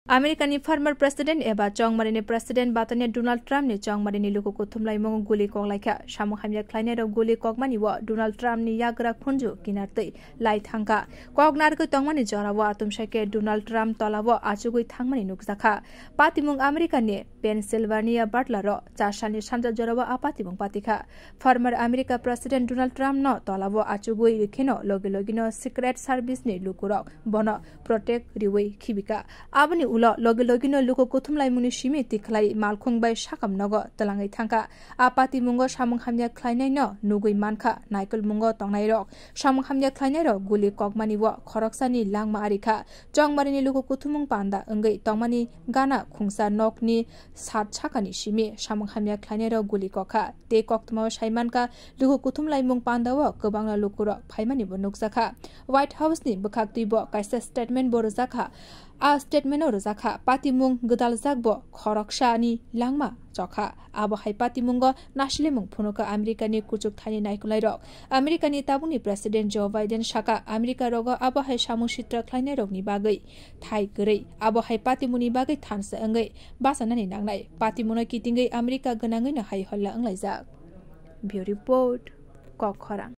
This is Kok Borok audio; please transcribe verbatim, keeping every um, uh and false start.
Americani former president eba chongmarini president batania Donald Trump ni chongmarini luku kuthumlaimung guli koklaikha. Samung hamya khlainairok guli kokmani o Donald Trump ni yagra khunju kinartwi lai thangkha. Kok narwgwi tongmani jorao atumsai khe Donald Trump tolao achugwi thangmani nukjakha. Patimung Americani Pennsylvania Butler o char salni sanja jorao a patimung patikha. Former America president Donald Trump no tolao achugwi rwkheno logi logino Secret Service ni lukurok bono protect riwi khibika. Aboni ulo logi logino luku kuthumlaimungni simi tikhlai malkhung bai sakam nogo twlangwi thangkha. A patimungo samung hamya khlainaino nugwi mankha naikolmungo tongnairok. Samung hamya khlainairok guli kokmani o khoroksani langma arikha. Chongmarini luku kuthumung panda wngwi tongmani gana khungsa nokni sat sakani simi samung hamya khlainairok guli kokha. Tei koktwmao saimankha, luku kuthumlaimung pandao kwbangna lukurok phaimanibo nukjakha. White House ni bwkhaktwibo kaisa statement bo rwjakha. A statement o rwjakha, patimung gwdaljak bo khoroksani langma chokha. Abo hai patimungo nasilimung phunukha Americani kuchuk thani naikulairok. Americani tabukni president Joe Biden saka, America rogo abo hai samung sitra khlainairokni bagwi thai kwrwi, abo hai patimungni bagwi thansa wngwi bachanani nangnai. Patimuno kitingwi America gwnangwino hai holla wnglaijak. Bureau Report, Kok Khorang.